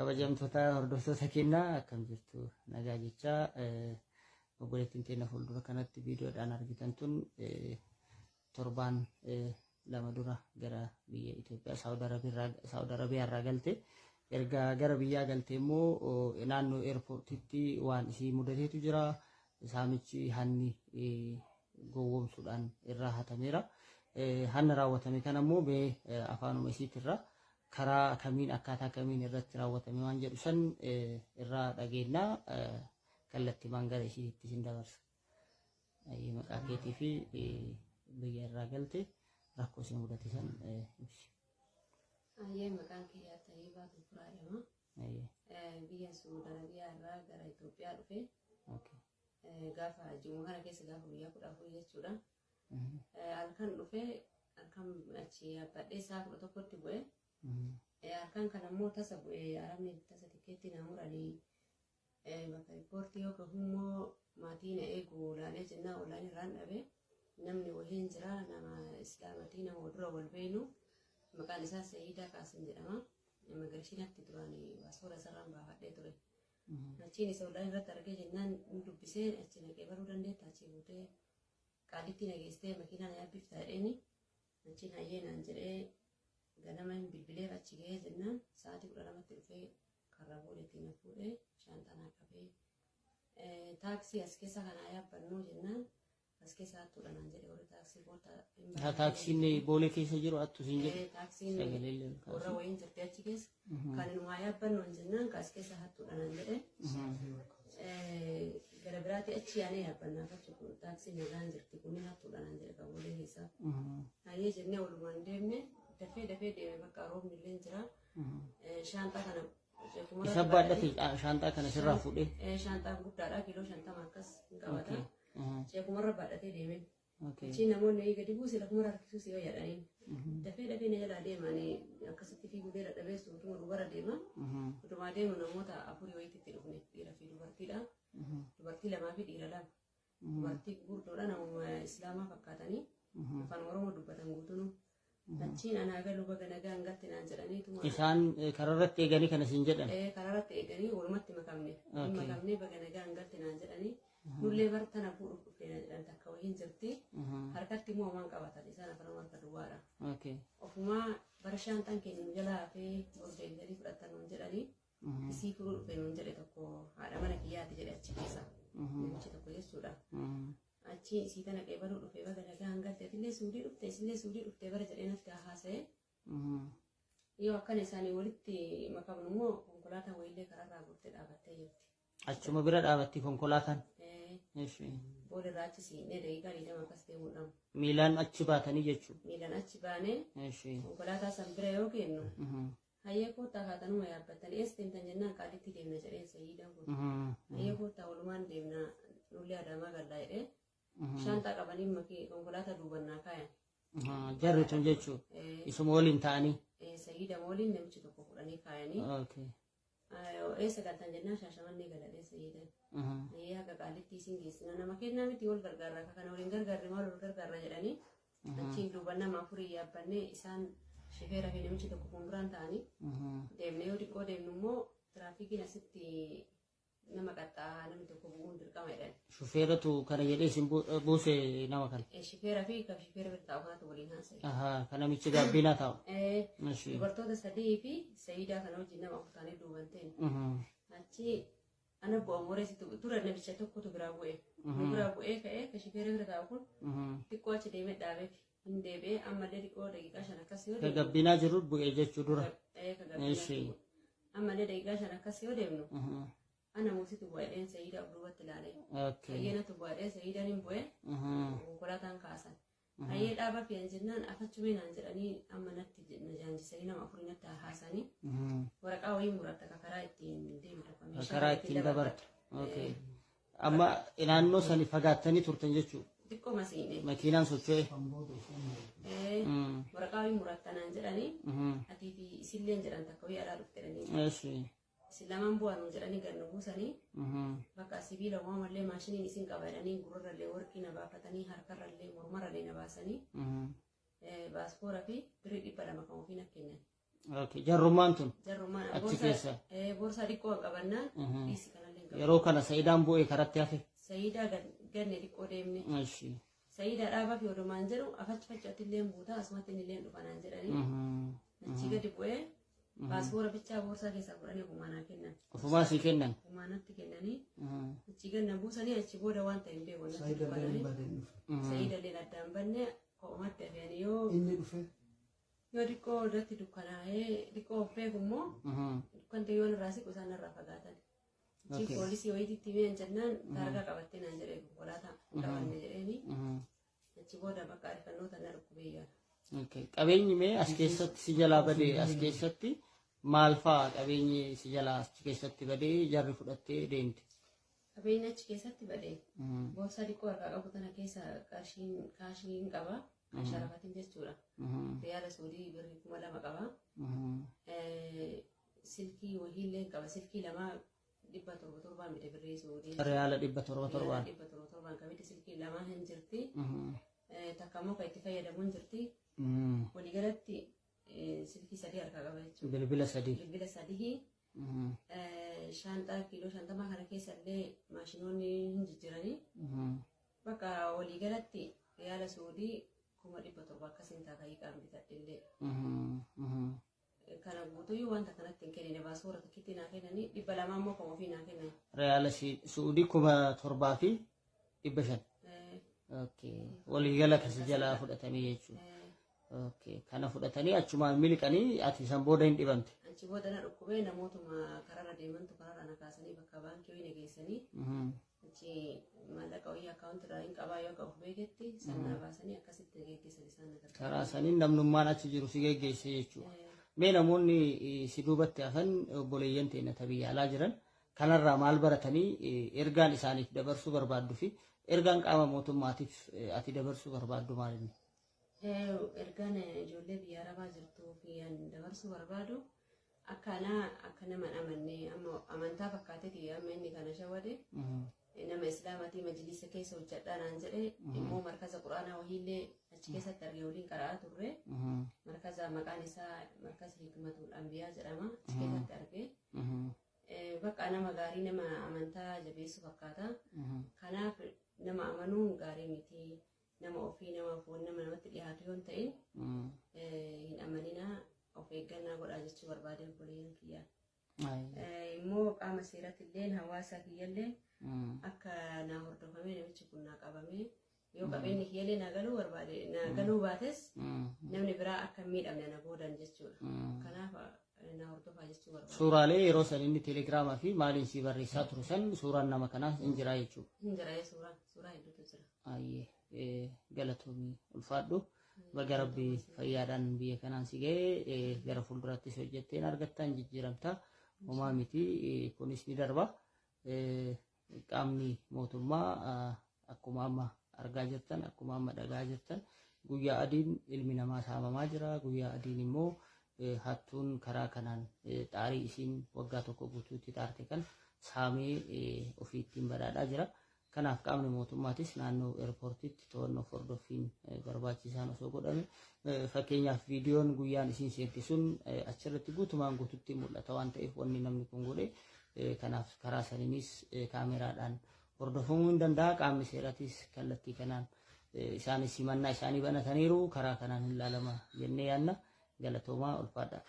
Kabajamtoota hordoftoota keenyaa, akkam jirtu? Nagaa jechaa, obboleettiin keenya fuuldura kanatti viidiyoodhaan argitan tun torbaan 2 dura gara biyya Itoophiyaa Saawud Arabiyaa irraa galte. Erga gara biyyaa galte immoo naannoo eerpoortiitti waan isii mudateetu jira. Saamichi hanni gowwoomsuudhaan irraa hatameera. Hanna raawwatame kana immoo mee afaanuma isiitirraa karaa kamiin, akkaataa kamiin irratti raawwatame waan jedhu san irraa dhageennaa, kallattimaan gara isiitti isin dabarsa. Maqaa keetii fi biyya irraa galte, rakkoo isin mudate san ibsi. Ayyee, maqaan kiyyaa Tayyibaa Tufuraa jedhama. Biyya Suudi Arabiyaa irraa gara Itoophiyaa dhufe. Gaafa ji'uma kana keessa, gaafa guyyaa 14 jechuudha. Halkan dhufe, halkan achi yaabbadhee sa'a 11tti bu'e. Halkan kana immoo tasa bu'e, arabni tasa tikkeetti na muranii, bakka riippoortii yoo gahu immoo maatii na eegu laalee jennaan ollaan irraan dhabe. Namni wahiin jira, nama islaamatii, nama dura wal beenu, maqaan isaa Sayiidaa Qaasim jedhama. Immigireeshinaatti duraan baaspoora isarraan baafadhee ture. Achiin isa ollaan irratti argee jennaan dubbisee, achi naqee baruu dandeetta, achi buutee Qaalitti na geessitee makiinaa na yaabbifta jedheeni. Achiin hayyee naan jedhee, ganama hin bilbileef, achi gahee jennaan sa'aatii 12tti dhufee karra boodeetti na fuudhee, shaanxaa naa qabee, taaksii as keessa kanaa yaabbannuu jennaan, as keessa hattuudha naan jedhe warri taaksii koota. Taaksiin Boolee keessa jiru hattu siin jedhe. Taaksiin warra wayiin jirti achi keessa. Kan numaa yaabbannu jennaan as keessa hattuudha naan jedhe. Gara biraatti achi yaanee yaabbannaaf, achi kun taaksiin nagaan jirti, kunin hattuudha naan jedhe kan Boolee keessaa. Hayyee jennee walumaan deemne, dafee dafee deeme, bakka roobni illee jira. Shaanxaa kana Isa baadhate shaanxaa kana sirraa fuudhee. Shaanxaan guddaadha, kiiloo 50 akkas hin qabata. Ceekumarra baadhatee deeme. Achi namoonni gadi buuse, lafumarra harkisuu si fayyadaniin. Dafee dafee na jalaa deemanii, akkasitti fiiguu dadhabee suutuma dubara deema. Utumaa deemu namoota afurii wayiitti itti dhufne, dhiira fi dubartiidha. Dubartii lamaa fi dhiira lama. Dubartii gurguddoodha, namuma islaamaa fakkaatanii. Afaan Oromoo dubbatan guutuun. Achiin anaa galuu, baga nagaan galte naan jedhaniituma. Isaan karaarratti eeganii kana siin jedhan. Karaarratti eeganii walumatti makamne. Makamnee, baga nagaan galte naan jedhanii. Nullee bar tana fuudhuuf dhufne naan jedhan, takka wayiin jirti. Harkatti immoo homaan qabatan, isaan afaan harka duwwaadha. Ofumaa bara shaanxaan keenya nu jalaa hafee, bor deemtanii fudhattan nuun jedhanii. Isii furuu dhufe nuun jedhe tokko, haadha mana kiyyaati jedhe achi keessa. Namichi tokko jechuudha. Achi isii tana qeebaluu dhufe, baga nagaan galte, atillee Suudii dhufte, isillee Suudii dhufte bara jedhee natti haasa'e. Yoo akkana isaanii walitti makamnu immoo konkolaataan wayiillee karaarraa gortee dhaabattee jirti. Achuma bira dhaabatti konkolaataan. Boodarraa achi siinee daqiiqaa 20 akkas deemuu dhabu. Miilaan achi baatanii jechuudha. Miilaan achi baanee konkolaataa san bira yoo kennu, hayyee koottaa kaatanuma yaabbattan, eessa deemtan jennaan, Qaalitti deemna jedheen Sayyiidaan kun. Hayyee koottaa walumaan deemna, nullee Adaamaa gallaa jedhee. Shaanxaa qabanii makii konkolaataa duubannaa kaayan. Jarri tun jechuudha. Isuma waliin ta'anii. Sayyiida waliin namichi tokko fudhanii kaayanii. Eessa galtan jennaan, Shaashamannee galadhee Sayyiidaan. Hayyee, haga Qaalitti isin geessina, nama kennaa miti, wal gargaarra, akka kana waliin gargaarre maal wal gargaarra jedhanii. Achiin duuba nama afurii yaabbannee, isaan shifeera fi namichi tokko fuulduraan ta'anii deemne. Yoo xiqqoo deemnu immoo tiraafikiin asitti nama qaxxaa, namni tokko bu'uun dirqama jedhan. Shufeeratu kana jedhee isin buuse nama kana. Shifeera fi kan shifeera bira taa'u kanatu waliin haasa'e. Kan namichi gaabbiinaa taa'u. Dubartoota sadii fi Sayiidaa kana wajjin nama afur taanee duuban ta'e. Achi ana bu'a mooreessitu dura namicha tokkotu biraa bu'e. Nu biraa bu'ee ka'ee kan shifeera bira taa'u kun xiqqoo achi deemee dhaabeef hin deebi'ee, ammallee xiqqoo daqiiqaa 5 akkas yoo Ka gabbinaa jiru bu'e jechuu dura. Ammallee daqiiqaa 5 akkas yoo deemnu, ana muusitu bu'ee, Sayiidaa of duubatti ilaalee. Hayyee, natu bu'ee, Sayiidaan hin bu'e, konkolaataan kaasan. Hayyee, dhaaba fi'an jennaan, afachumee naan jedhanii, amma natti na jaanjisanii, nama afurii natti haasanii, waraqaa wayii muratta ka karaa ittiin deemtu. Karaa ittiin dabartu. Amma naannoo sani fagaattanii turtan jechuudha. Xiqqoo masiine. Makiinaan socho'e. Waraqaa wayii muratta naan jedhanii, atii fi isilleen jedhan, takka wayii alaa dhufte jedhanii. Isin lamaan bu'aa nuun jedhanii gad nu buusanii, bakka sibiila uumamallee maashiniin isin qaba jedhanii, gurrarrallee warqii na baafatanii, harkarrallee mormarrallee na baasanii, baaspoora fi birrii 200 kan ofii na kennan. Okay. Jarrummaan tun Jarrummaan achi keessa. Boorsaa xiqqoo qabannaan dhiisi kanallee hin qabu. Yeroo kana Sa'iidaan bu'ee karatti hafe. Sa'iidaa ganne xiqqoo deemne. Ishi. Sa'iidaa dhaabaa fi odumaan jedhu afachi facaatti illee buuta asumatti illee dhufanaan jedhanii. Achi gadi bu'ee paaspoora bichaa boorsaa keessaa fudhanii ofumaanaa kennan. Ofumaa sii kennan. Ofumaanatti kennanii achi ganna buusanii achi booda waan ta'e hin beeku. Saayidallee hin badeen dhufe. Sa'iidallee addaan banne ko'umatti hafeen yoo Inni dhufe. Yoo xiqqoo irratti dukkanaa'ee xiqqoo of beeku immoo dukkanti yoo irraa siqu isaan irraa fagaatan. Achi poolisii wayiitti himeen jennaan taargaa qabattee naan jedhee konkolaataa qabanne jedheeni achi booda bakka arifannoo tana dhukkubee yaala. Okay. Qabeenyi mee as keessatti si jalaa badee as keessatti maal fa'aa qabeenyi si jalaa as keessatti badee jarri fudhattee deemte? Qabeenyi achi keessatti badee boorsaa xiqqoo harkaa qabu tana keessa qarshiin kaashiin qaba. Kan sharafatiin jechuudha. Riyaala Suudii birrii 2000 qaba. Silkii wahiillee qaba. Silkii lama 707 bite birrii Suudii. Riyaala 707. Riyaala 707 kan bite silkii lama hin jirti. Takka immoo kan itti fayyadamu hin jirti. Waliigalatti silkii sadii harkaa qaba jechuudha. Bilbila sadii. Bilbila sadii. Shaanxaa kiiloo 50 kana keessa illee maashinoonni hin jijjiiranii. Bakka waliigalatti riyaala Suudii 700,000 akkasiin taakayii qaama bitadhe illee. Kana guutuyyuu wanta kanatti hin kennine baasuura takkitti naa kennanii 200 immoo kan ofii naa kennan. Riyaala Suudii 7500. Okay. Waliigala kasi jalaa fudhatamee jechuudha. Okay. Kana fudhatanii achumaan miliqanii ati san booda hin dhibamte. Achi booda na dhukkubee namootuma kararra deemantu kararra na kaasanii bakka baankii wayii na geessanii achi maallaqa wayii akkaawunti irraa hin qabaa yoo qabu beeketti sannaa baasanii akkasitti na geggeessan isaan na gargaaran. Karaa saniin namnummaan achi jiru si geggeesse jechuudha. Mee namoonni si duubatti hafan obboleeyyan teenya ta biyya alaa jiran kanarraa maal baratanii ergaan isaaniif dabarsuu barbaaddu fi ergaan qaama mootummaatiif ati dabarsuu barbaaddu maal inni? Ergaan ijoollee biyya arabaa jirtuu fi dabarsuu barbaadu akka anaa akka nama hin amanne amma amantaa fakkaateeti amma inni kana shawwade nama islaamaatii majlisa keessa hojjedhaa naan jedhe immoo markaza quraanaa wahiillee achi keessatti argee waliin qara'aa turre markaza maqaan isaa markaza hikmatul anbiyaa jedhama achi keessatti argee bakka nama gaarii nama amantaa jabeessu fakkaata. Kanaaf nama amanuun gaarii miti. Nama ofii nama foon nama namatti dhiyaatu yoo hin ta'in hin amaninaa of eeggannaa godhaa jechuu barbaade obboleeyyan kiyyaa. Immoo qaama seeratti illee hawaasa kiyyallee akka naa hordofamee namichi kun naa qabamee yoo qabeenyi kiyyallee naa galuu barbaade naa galuu baates namni biraa akka hin miidhamne na boodan jechuudha. Kanaaf naa hordofaa jechuu barbaade. Suuraalee yeroo san inni teelegiraamaa fi maaliin si barreessaa ture san suuraan nama kanaa hin jira jechuudha. Hin jira suuraa hedduutu jira. Ayyee galatoomii ulfaadhu. Baga rabbi fayyaadhaan biyya kanaan si ga'ee gara fuulduraattis hojjetteen argattaan jijjiiramta. Homaa miti kunis ni darba. Qaamni mootummaa akkuma amma argaa jirtan akkuma amma dhagaa jirtan guyyaa adiin ilmi namaa saamamaa jira. Guyyaa adiin immoo hattuun karaa kanaan xaarii isiin waggaa tokko guutuutti xaarte kan saamee ofii ittiin badhaadhaa jira. Kanaaf qaamni mootummaatis naannoo eerpoortiitti to'annoo hordoffiin barbaachisaan osoo godhame fakkeenyaaf viidiyoon guyyaan isiin seente sun achirratti guutumaan guututti mul'ata waan ta'eef wanni namni kun godhe kanaaf karaa saniinis kaameraadhaan hordofamuu hin danda'a. Qaamni seeratis kallattii kanaan isaanis himannaa isaanii banataniiru karaa kanaan hin laalama jennee yaadna. Galatoomaa ulfaadha.